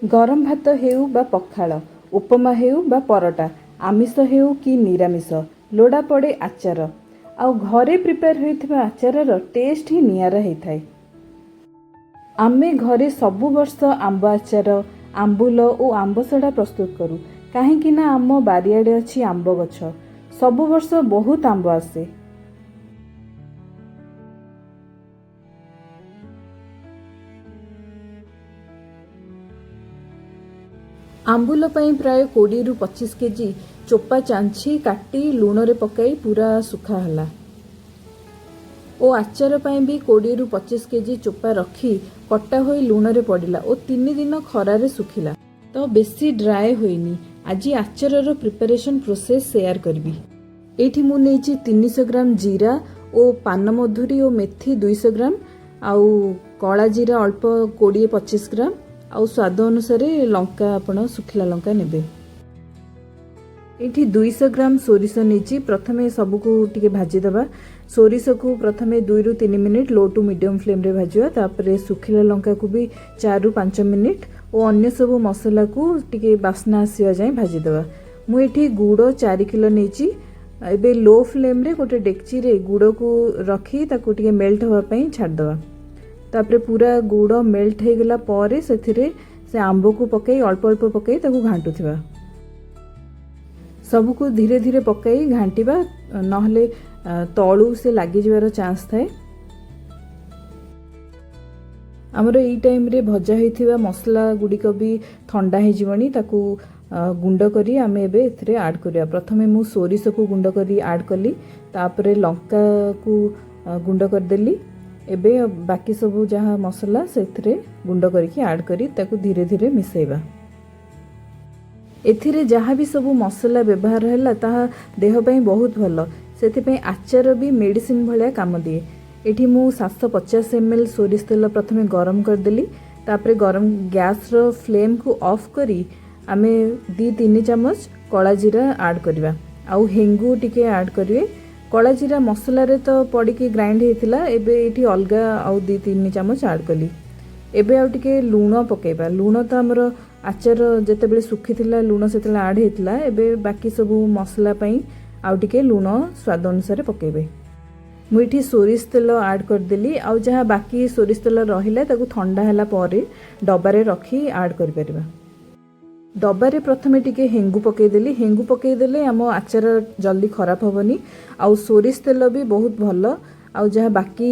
ଗରମ ଭାତ ହେଉ ବା ପଖାଳ, ଉପମା ହେଉ ବା ପରଟା, ଆମିଷ ହେଉ କି ନିରାମିଷ, ଲୋଡ଼ା ପଡ଼େ ଆଚାର। ଆଉ ଘରେ ପ୍ରିପେୟାର ହୋଇଥିବା ଆଚାରର ଟେଷ୍ଟ ହିଁ ନିଆରା ହେଇଥାଏ। ଆମେ ଘରେ ସବୁ ବର୍ଷ ଆମ୍ବ ଆଚାର, ଆମ୍ବୁଲ ଓ ଆମ୍ବସଢ଼ା ପ୍ରସ୍ତୁତ କରୁ, କାହିଁକି ନା ଆମ ବାରିଆଡ଼େ ଅଛି ଆମ୍ବ ଗଛ। ସବୁ ବର୍ଷ ବହୁତ ଆମ୍ବ ଆସେ। ଆମ୍ବୁଲ ପାଇଁ ପ୍ରାୟ 20ରୁ 25 କେଜି ଚୋପା ଚାଞ୍ଚି, କାଟି, ଲୁଣରେ ପକାଇ ପୁରା ଶୁଖା ହେଲା ଓ ଆଚାର ପାଇଁ ବି 20ରୁ 25 କେଜି ଚୋପା ରଖି କଟା ହୋଇ ଲୁଣରେ ପଡ଼ିଲା ଓ 3 ଦିନ ଖରାରେ ଶୁଖିଲା, ତ ବେଶୀ ଡ୍ରାଏ ହୋଇନି। ଆଜି ଆଚାରର ପ୍ରିପାରେସନ୍ ପ୍ରୋସେସ୍ ସେୟାର କରିବି। ଏଇଠି ମୁଁ ନେଇଛି 300 ଗ୍ରାମ ଜିରା ଓ ପାନମଧୁରୀ ଓ ମେଥି 200 ଗ୍ରାମ, ଆଉ କଳା ଜିରା ଅଳ୍ପ 20-25 ଗ୍ରାମ, ଆଉ ସ୍ୱାଦ ଅନୁସାରେ ଲଙ୍କା, ଆପଣ ଶୁଖିଲା ଲଙ୍କା ନେବେ। ଏଇଠି 200 ଗ୍ରାମ ସୋରିଷ ନେଇଛି। ପ୍ରଥମେ ସବୁକୁ ଟିକେ ଭାଜିଦେବା। ସୋରିଷକୁ ପ୍ରଥମେ 2ରୁ 3 ମିନିଟ୍ ଲୋ ଟୁ ମିଡ଼ିୟମ୍ ଫ୍ଲେମ୍ରେ ଭାଜିବା। ତାପରେ ଶୁଖିଲା ଲଙ୍କାକୁ ବି 4ରୁ 5 ମିନିଟ୍ ଓ ଅନ୍ୟ ସବୁ ମସଲାକୁ ଟିକେ ବାସ୍ନା ଆସିବା ଯାଏଁ ଭାଜିଦେବା। ମୁଁ ଏଠି ଗୁଡ଼ 4 କିଲୋ ନେଇଛି। ଏବେ ଲୋ ଫ୍ଲେମ୍ରେ ଗୋଟେ ଡେକ୍ଚିରେ ଗୁଡ଼କୁ ରଖି ତାକୁ ଟିକେ ମେଲ୍ଟ ହେବା ପାଇଁ ଛାଡ଼ିଦେବା। ତାପରେ ପୁରା ଗୁଡ଼ ମେଲ୍ଟ ହେଇଗଲା ପରେ ସେଥିରେ ସେ ଆମ୍ବକୁ ପକାଇ, ଅଳ୍ପ ଅଳ୍ପ ପକାଇ ତାକୁ ଘାଣ୍ଟୁଥିବା। ସବୁକୁ ଧୀରେ ଧୀରେ ପକାଇ ଘାଣ୍ଟିବା, ନହେଲେ ତଳୁ ସେ ଲାଗିଯିବାର ଚାନ୍ସ ଥାଏ। ଆମର ଏଇ ଟାଇମ୍ରେ ଭଜା ହେଇଥିବା ମସଲା ଗୁଡ଼ିକ ବି ଥଣ୍ଡା ହେଇଯିବଣି। ତାକୁ ଗୁଣ୍ଡ କରି ଆମେ ଏବେ ଏଥିରେ ଆଡ଼୍ କରିବା। ପ୍ରଥମେ ମୁଁ ସୋରିଷକୁ ଗୁଣ୍ଡ କରି ଆଡ଼୍ କଲି, ତାପରେ ଲଙ୍କାକୁ ଗୁଣ୍ଡ କରିଦେଲି। ଏବେ ବାକି ସବୁ ଯାହା ମସଲା ସେଥିରେ ଗୁଣ୍ଡ କରିକି ଆଡ଼୍ କରି ତାକୁ ଧୀରେ ଧୀରେ ମିଶାଇବା। ଏଥିରେ ଯାହା ବି ସବୁ ମସଲା ବ୍ୟବହାର ହେଲା, ତାହା ଦେହ ପାଇଁ ବହୁତ ଭଲ। ସେଥିପାଇଁ ଆଚାର ବି ମେଡ଼ିସିନ ଭଳିଆ କାମ ଦିଏ। ଏଠି ମୁଁ 750 ଏମ୍ ଏଲ୍ ସୋରିଷ ତେଲ ପ୍ରଥମେ ଗରମ କରିଦେଲି। ତାପରେ ଗରମ ଗ୍ୟାସ୍ର ଫ୍ଲେମ୍କୁ ଅଫ୍ କରି ଆମେ 2-3 ଚାମଚ କଳା ଜିରା ଆଡ଼୍ କରିବା ଆଉ ହେଙ୍ଗୁ ଟିକେ ଆଡ଼୍ କରିବେ। କଳା ଜିରା ମସଲାରେ ତ ପଡ଼ିକି ଗ୍ରାଇଣ୍ଡ ହେଇଥିଲା। ଏବେ ଏଇଠି ଅଲଗା ଆଉ 2-3 ଚାମଚ ଆଡ଼୍ କଲି। ଏବେ ଆଉ ଟିକେ ଲୁଣ ପକାଇବା। ଲୁଣ ତ ଆମର ଆଚାର ଯେତେବେଳେ ଶୁଖିଥିଲା, ଲୁଣ ସେତେବେଳେ ଆଡ଼୍ ହେଇଥିଲା। ଏବେ ବାକି ସବୁ ମସଲା ପାଇଁ ଆଉ ଟିକେ ଲୁଣ ସ୍ୱାଦ ଅନୁସାରେ ପକାଇବେ। ମୁଁ ଏଠି ସୋରିଷ ତେଲ ଆଡ଼୍ କରିଦେଲି ଆଉ ଯାହା ବାକି ସୋରିଷ ତେଲ ରହିଲା, ତାକୁ ଥଣ୍ଡା ହେଲା ପରେ ଡବାରେ ରଖି ଆଡ଼୍ କରିପାରିବା। ଡବାରେ ପ୍ରଥମେ ଟିକେ ହେଙ୍ଗୁ ପକାଇଦେଲି। ହେଙ୍ଗୁ ପକାଇଦେଲେ ଆମ ଆଚାର ଜଲ୍ଦି ଖରାପ ହେବନି ଆଉ ସୋରିଷ ତେଲ ବି ବହୁତ ଭଲ। ଆଉ ଯାହା ବାକି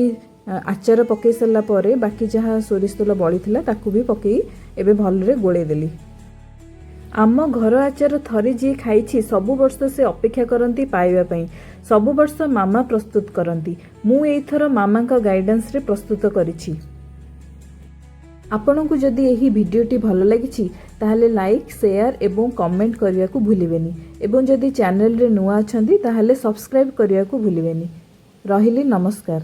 ଆଚାର ପକାଇ ସାରିଲା ପରେ ବାକି ଯାହା ସୋରିଷ ତେଲ ବଳିଥିଲା, ତାକୁ ବି ପକାଇ ଏବେ ଭଲରେ ଗୋଳେଇ ଦେଲି। ଆମ ଘର ଆଚାର ଥରେ ଯିଏ ଖାଇଛି, ସବୁ ବର୍ଷ ସେ ଅପେକ୍ଷା କରନ୍ତି ପାଇବା ପାଇଁ। ସବୁ ବର୍ଷ ମାମା ପ୍ରସ୍ତୁତ କରନ୍ତି। ମୁଁ ଏଇଥର ମାମାଙ୍କ ଗାଇଡାନ୍ସରେ ପ୍ରସ୍ତୁତ କରିଛି। ଆପଣଙ୍କୁ ଯଦି ଏହି ଭିଡ଼ିଓଟି ଭଲ ଲାଗିଛି, ତାହେଲେ ଲାଇକ୍, ସେୟାର ଏବଂ କମେଣ୍ଟ କରିବାକୁ ଭୁଲିବେନି ଏବଂ ଯଦି ଚ୍ୟାନେଲରେ ନୂଆ ଅଛନ୍ତି, ତାହେଲେ ସବସ୍କ୍ରାଇବ୍ କରିବାକୁ ଭୁଲିବେନି। ରହିଲି, ନମସ୍କାର।